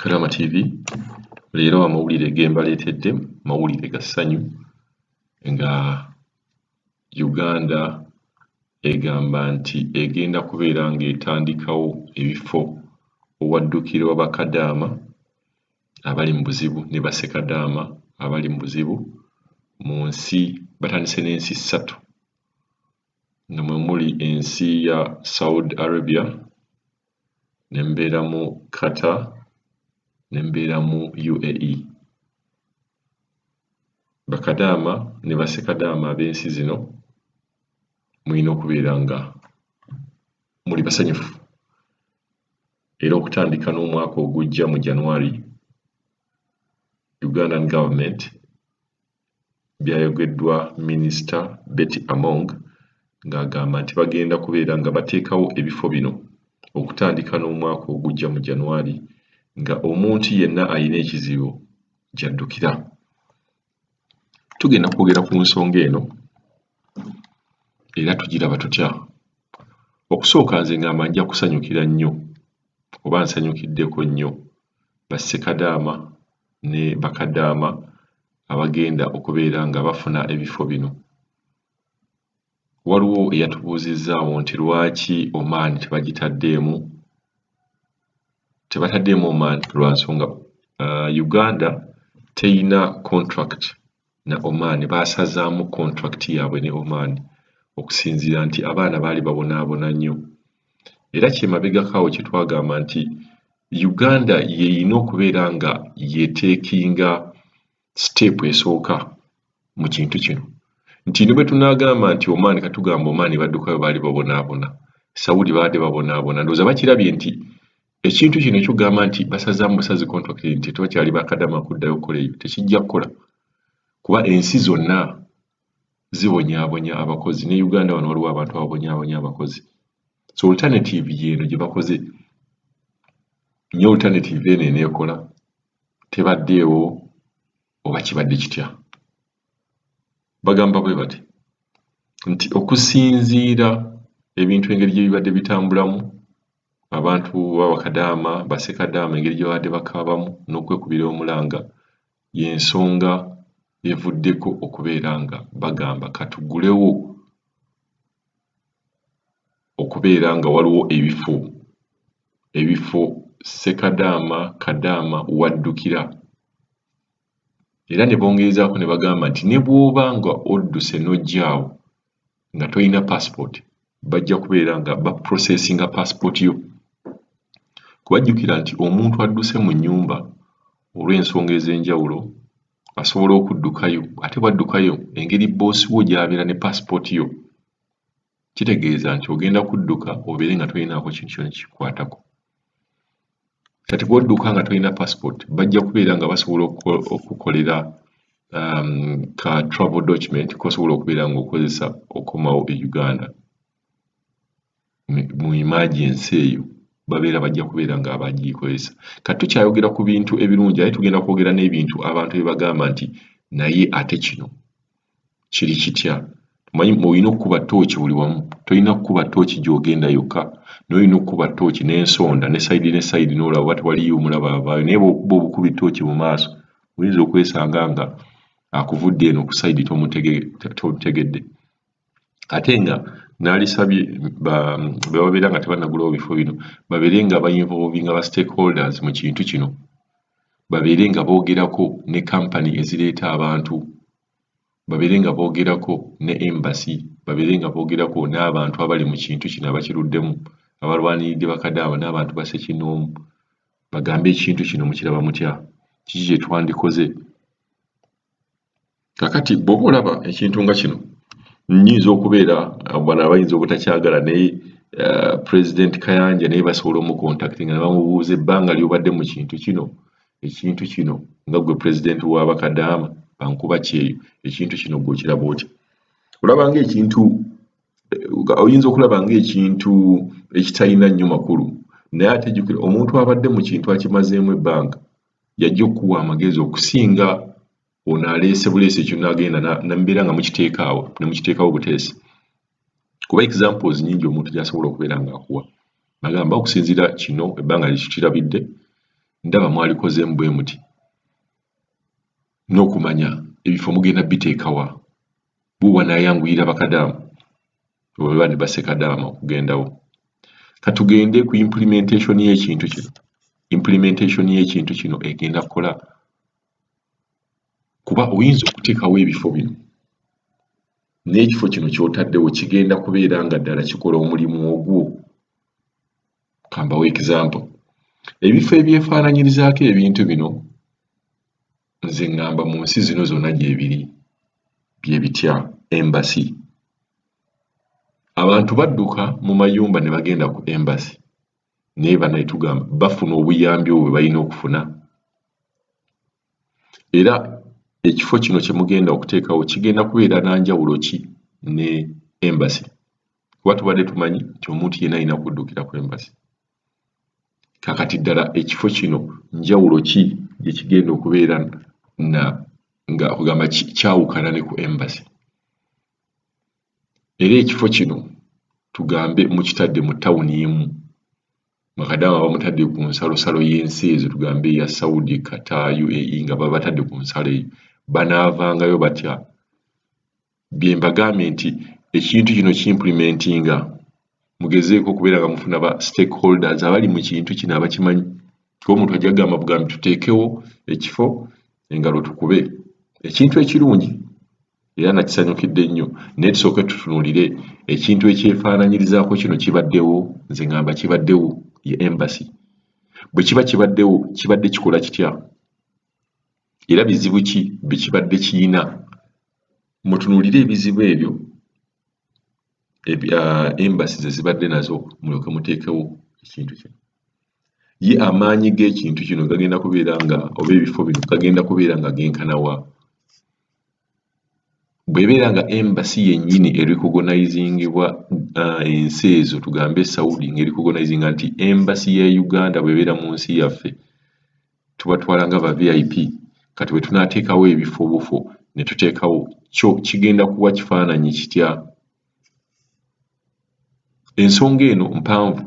Kalama TV. Leero amawulire ge mbaleetedde mawulire ga ssanyu nga Uganda egamba nti egenda kubeera ng'etandikawo ebifo owaddukirwa bakadaama abali mu buzibu ne bassekadaama abali mu buzibu mu nsi. Batandise n'ensi 3 nga mwe muli ensi ya Saudi Arabia, ne mubeeramu Qatar, ne mubeeramu UAE. Bakadaama ne bassekadaama ab'ensi zino mulina okubeera nga muli basanyufu, era okutandika n'omwaka ogujja mu January, Ugandan government, byayogeddwa Minisita Betty Among ng'agamba nti bagenda kubeera nga bateekawo ebifo bino okutandika n'omwaka ogujja mu January, nga omuntu yenna alina ekizibu gy'addukira. Tugenda kwogera ku nsonga eno era tugiraba tutya. Okusooka nze ngamba nja kusanyukira nnyo oba nsanyukiddeko nnyo bassekadaama ne bakadaama abagenda okubeera nga bafuna ebifo bino. Waliwo eyatubuuzizzaawo nti lwaki Oman tebagitaddeemu? Tebataddeemu Oman lwa nsonga Uganda teyina contract na Oman. Baasazaamu contract yaabwe ne Oman okusinziira nti abaana baali babonaabona nnyo. Era kyemabegako awo kye twagamba nti Uganda y'erina okubeera nga yeteekinga step esooka mu kintu kino, nti ne bwe tunaagamba nti Oman, katugamba Oman baddukayo baali babonaabona, Saudi baadde babonaabona, ndowooza bakirabye nti ekintu kino ekyokugamba nti basazaamu busazi contract nti tebakyali bakadama kuddayo okukola eyo tekijja kukola, kuba ensi zonna zibonyaabonya abakozi. Ne Uganda wano waliwo abantu ababonyaabonya abakozi. So alternative y'eno gye bakoze nye, alternative eno eneekola tebaddeewo oba kibadde kitya? Bagamba bwe bati nti okusinziira ebintu engeri gye bibadde bitambulamu, abantu babakadaama, bassekadaama, engeri gye babadde bakaabamu n'okwekubira omulanga, y'ensonga evuddeko okubeera nga bagamba katugulewo okubeera nga waliwo ebifo ssekadaama kadaama waddukira. Era ne bongerezaako ne bagamba nti ne bw'oba nga odduse n'ojja awo nga tolina passport, bajja kubeera nga baprocessinga passport yo. Kubajjukira nti omuntu adduse mu nnyumba olw'ensonga ez'enjawulo asobola okuddukayo, ate bw'addukayo, engeri boss wo gy'abeera ne passport yo, kitegeeza nti ogenda kudduka obeere nga tolinaako kintu kyonna kikukwatako. Kati bw'odduka nga tolina passport, bajja kubeera nga basobola okukolera ka travel document k'osobola okubeera ng'okozesa okomawo e Uganda mu emergency. Eyo babeera bajja kubeera nga bagikozesa. Kati tukyayogera ku bintu ebirungi, aye tugenda kwogera n'ebintu abantu bye bagamba nti naye ate kino kiri kitya? Omanyi olina okukuba ttooki buli wamu. Tolina kukuba ttooki gy'ogenda yokka, naye olina okukuba ttooki n'ensonda ne side ne side n'olaba oba tewaliyo omulaba avaayo. Naye bw'okuba obukubi ttooki mu maaso, oyinza okwesanga nga akuvudde eno ku side tomutegedde. Ate nga naalisabye be babeera nga tebannagulawo bifo bino babeere nga bainvolvinga ba stakeholders mu kintu kino, babeere nga boogerako ne kampani ezireeta abantu, babeere nga boogerako ne embassy, babeere nga boogerako n'abantu abali mu kintu kino abakiruddemu, abalwaniridde bakadaama n'abantu bassekinnoomu, bagambe ekintu kino mukiraba mutya, kiki kye twandikoze. Kakati bw'oba olaba ekintu nga kino, nnyinza okubeera bano abayinza obutakyagala, naye President Kayanja naye basobola omucontactinga ne bamubuuza ebbanga ly'obadde mu kintu kino, ekintu kino nga ggwe pulezidenti w'abakadaama bankuba kyeyo, ekintu kino ggwe okiraba otya? Olaba ng'ekintu, oyinza okulaba ng'ekintu ekitalina nnyo makulu, naye ate jjukira omuntu abadde mu kintu akimazeemu ebbanga yajja okukuwa amagezi okusinga ono aleese buleesi ekintu n'agenda n'amubeera nga mukiteeka awo ne mukiteekawo buteesi. Kuba examples nnyingi omuntu gy'asobola okubeera ng'akuwa. Nagamba okusinziira kino ebbanga lye tukirabidde Ndaba mwalikozeemu bwe muti n'okumanya ebifo mugenda biteeka wa, bo wanaayanguyira bakadaama oba ne bassekadaama okugendawo. Katugende ku implementation y'ekintu kino. Implementation y'ekintu kino egenda kukola kuba oyinza okuteekawo ebifo bino n'ekifo kino ky'otaddewo kigenda kubeera nga ddala kikola omulimu ogwo. Kambawe example, ebifo ebyefaananyirizaako ebintu bino nze ŋŋamba mu nsi zino zonna gyebiri bye bitya? Embassy. Abantu badduka mu mayumba ne bagenda ku embassy, naye banaye tugamba bafuna obuyambi obwo bwe balina okufuna. Era ekifo kino kye mugenda okuteekawo kigenda kubeera na njawulo ki ne embassy? Kuba tubadde tumanyi nti omuntu yenna alina kuddukira ku embassy. Kaakati ddala ekifo kino njawulo ki gye kigenda okubeera na nga kugamba kyawukana ne ku embassy? Era ekifo kino tugambe mukitadde mu tawuni emu, Makadaama bamutadde ku nsalosalo y'ensi ezo, tugambe eya Saudi, Qatar, UAE, nga babatadde ku nsalo eyo, banaavangayo batya? Bye mbagambye nti ekintu kino kiimpulimentinga, mugezeeko okubeera nga mufuna ba stakeholders abali mu kintu kino abakimanyi, kuba omuntu ajja kugamba bugambi tuteekewo ekifo engalo tukube. Ekintu ekirungi era nakisanyukidde nnyo, naye tusooke tutunuulire ekintu ekyefaananyirizaako kino kibaddewo. Nze ngamba kibaddewo, ye embassy. Bwe kiba kibaddewo, kibadde kikola kitya era bizibu ki bye kibadde kiyina? Mutunuulire ebizibu ebyo embassy ze zibadde nazo, mulyoke muteekewo ekintu kino. Ye amaanyi g'ekintu kino gagenda kubeera nga oba ebifo bino gagenda kubeera nga genkana wa? Bw'ebeera nga embassy yennyini erecognizingibwa ensi ezo, tugambe Saudi ng'erecognizinga nti embassy ya Uganda bw'ebeera mu nsi yaffe tubatwala nga ba VIP, kati bwe tunaateekawo ebifo bufo ne tuteekawo kyo kigenda kuwa kifaananyi kitya? Ensonga eno mpanvu,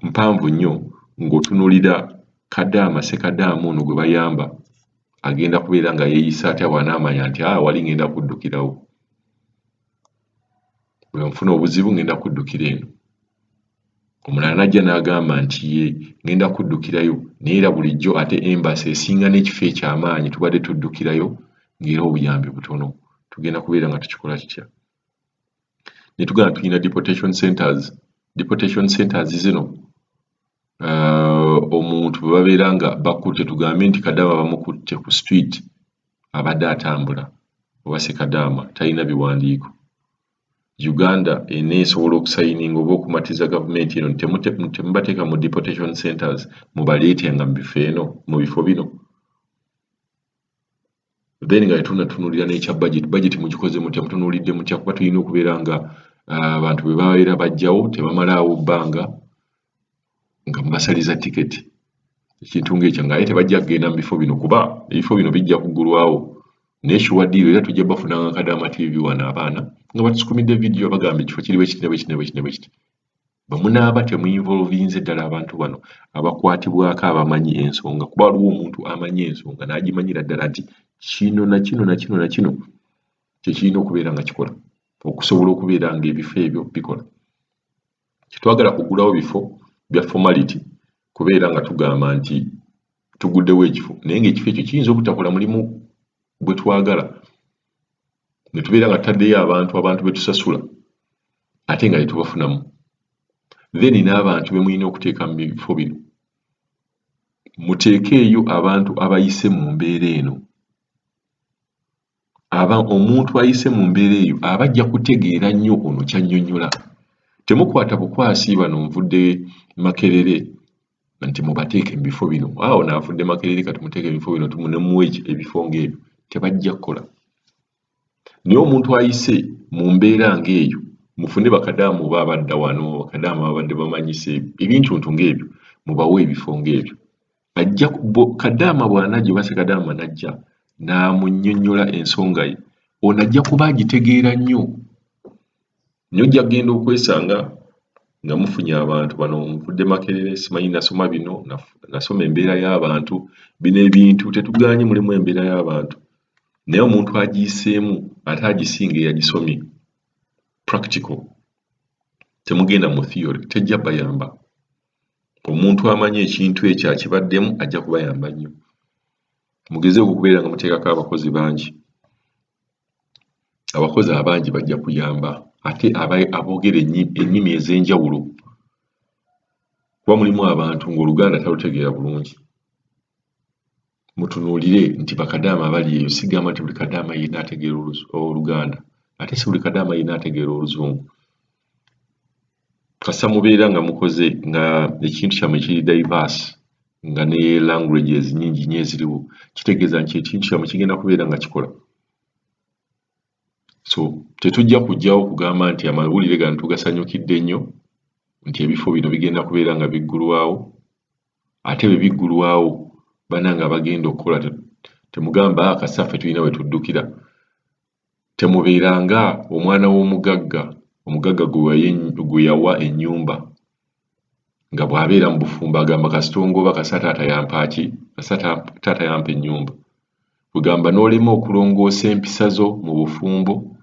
mpanvu nnyo ng'otunuulira Kadaama Ssekadaama ono gwe bayamba agenda kubeera nga yeeyisa atya bw'anaamanya nti aa wali ngenda kuddukirawo, bwe nfuna obuzibu ngenda kuddukira eno. Omulala n'ajja n'agamba nti ye ngenda kuddukirayo, naye era bulijjo ate embassy esinga n'ekifo ekyo amaanyi tubadde tuddukirayo ng'era obuyambi butono, tugenda kubeera nga tukikola tutya? Ne tugamba tulina deportation centers. Deportation centers zino omuntu bwe babeera nga bakutte, tugambe nti Kadaama bamukutte ku street abadde atambula oba Ssekadaama talina biwandiiko, Uganda eneesobola okusayininga oba okumatiza gavumenti eno nti temubateeka mu deportation centers, mubaleete nga mu bifo eno mu bifo bino? Then nga tetunnatunuulira n'ekya budget. Budget mugikoze mutya? Mutunuulidde mutya? Kuba tulina okubeera nga abantu bwe babeera bajjawo tebamalaawo bbanga nga mubasaliza tiketi, ekintu ng'ekyo, ng'aye tebajja kugenda mu bifo bino kuba ebifo bino bijja kuggulwawo. Naye sure deal, era tujja bafunanga Kadaama TV wano abaana nga batusukumidde vidiyo bagamba ekifo kiri bwe kiti ne bwe kiti ne bwe kiti ne bwe kiti. Bwe munaaba temuinvolvinze ddala abantu bano abakwatibwako abamanyi ensonga, kuba waliwo omuntu amanyi ensonga n'agimanyira ddala nti kino na kino na kino na kino kye kirina okubeera nga kikola okusobola okubeera ng'ebifo ebyo bikola. Tetwagala kuggulawo bifo bya formality kubeera nga tugamba nti tuguddewo ekifo, naye ng'ekifo ekyo kiyinza obutakola mulimu gwe twagala, ne tubeera nga tutaddeyo abantu, abantu be tusasula ate nga tetubafunamu. Then n'abantu be mulina okuteeka mu bifo bino, muteekeeyo abantu abayise mu mbeera eno. Aba omuntu ayise mu mbeera eyo aba ajja kutegeera nnyo ono ky'annyonnyola. Temukwata bukwasi bano nvudde Makerere nti mubateeke mu bifo bino, aa ono avudde Makerere kati muteeke mu bifo bino, ne mumuwa ebifo ng'ebyo, tebajja kukola. Naye omuntu ayise mu mbeera ng'eyo, mufune bakadaama oba abadda wano, bakadaama ababadde bamanyise ebintuntu ng'ebyo, mubawe ebifo ng'ebyo. Ajja kadaama bw'anajja oba ssekadaama n'ajja n'amunnyonnyola ensonga ye, ono ajja kuba agitegeera nnyo. Naye ojja kugenda okwesanga Nga mufunye abantu bano, nvudde Makerere, simanyi nasoma bino, nasoma embeera y'abantu. Bino ebintu tetugaanye, mulimu embeera y'abantu, naye omuntu agiyiseemu ate agisinga eyagisomye practical. Temugenda mu theory, tejja bayamba. Omuntu amanyi ekintu ekyo akibaddemu ajja kubayamba nnyo. Mugezeeko okubeera nga muteekako abakozi bangi. Abakozi abangi bajja kuyamba, ate aboogera ennimi ez'enjawulo, kuba mulimu abantu ng'Oluganda talutegeera bulungi. Mutunuulire nti bakadaama abali eyo, sigamba nti buli kadaama yenna ategeera Oluganda, ate si buli kadaama yenna ategeera Oluzungu. Kasita mubeera nga mukoze nga ekintu kyammwe kiri diverse, nga ne languages nnyingi nnyo eziriwo, kitegeeza nti ekintu kyammwe kigenda kubeera nga kikola. So tetujja kujjawo kugamba nti amawulire gano tugasanyukidde nnyo nti ebifo bino bigenda kubeera nga biggulwawo. Ate bwe biggulwawo, bannange abagenda okukola, temugamba kasita ffe tulina we tuddukira. Temubeeranga omwana w'omugagga, omugagga gwe yawa ennyumba, nga bw'abeera mu bufumbo agamba kasita ongoba, kasita taata yampa ki, kasita taata yampa ennyumba. Kwegamba n'olema okulongoosa empisa zo mu bufumbo,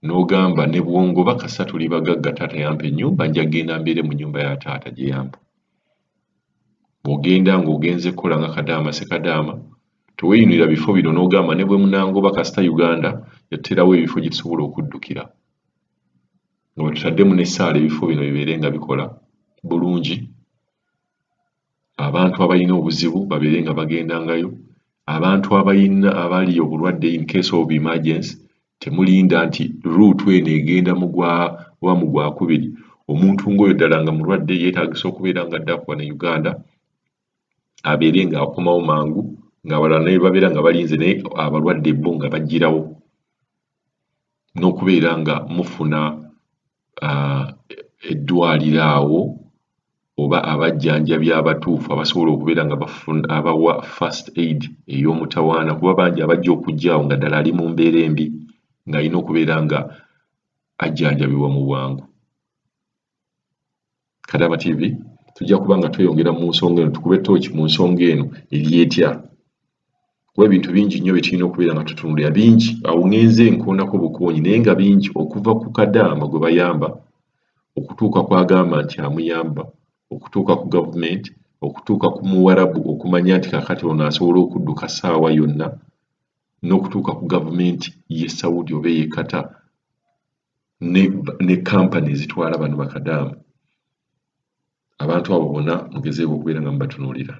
n'ogamba ne bw'ongoba kasita tuli bagagga, taata yampa ennyumba, nja kugenda mbeere mu nnyumba ya taata gye yampa. Bw'ogenda ng'ogenze kukola nga kadaama ssekadaama, teweeyunira bifo bino n'ogamba ne bwe munangoba kasita Uganda yatuterawo ebifo gye tusobola okuddukira. Nga bwe tutaddemu n'essaala ebifo bino bibeere nga bikola bulungi, abantu abalina obuzibu babeere nga bagendangayo, abantu abalina abali obulwadde in case of emergency, temulinda nti route eno egenda mu gwa oba mu gwakubiri. Omuntu ng'oyo ddala nga mulwadde yeetaagisa okubeera nga adda wano e Uganda, abeere ng'akomawo mangu, ng'abalala ne babeera nga balinze, naye abalwadde bo nga baggyirawo. N'okubeera nga mufuna eddwaliro awo oba abajjanjabi abatuufu abasobola okubeera nga abawa first aid ey'omutawaana, kuba bangi abajja okujja awo nga ddala ali mu mbeera embi ng'alina okubeera nga ajjanjabibwa mu bwangu. Kadaama TV tujja kuba nga tweyongera mu nsonga eno, tukube ttooki mu nsonga eno eri etya, kuba ebintu bingi nnyo bye tulina okubeera nga tutunuulira bingi. Awo ŋŋenze nkoonako bukoonyi, naye nga bingi, okuva ku kadaama gwe bayamba, okutuuka kw'agamba nti amuyamba, okutuuka ku gavumenti, okutuuka ku Muwarabu okumanya nti kaakati ono asobola okudduka ssaawa yonna, n'okutuuka ku gavumenti y'e Saudi oba ey'e Qatar ne kampani ezitwala bano bakadaama. Abantu abo bonna mugezeeko okubeera nga mubatunuulira.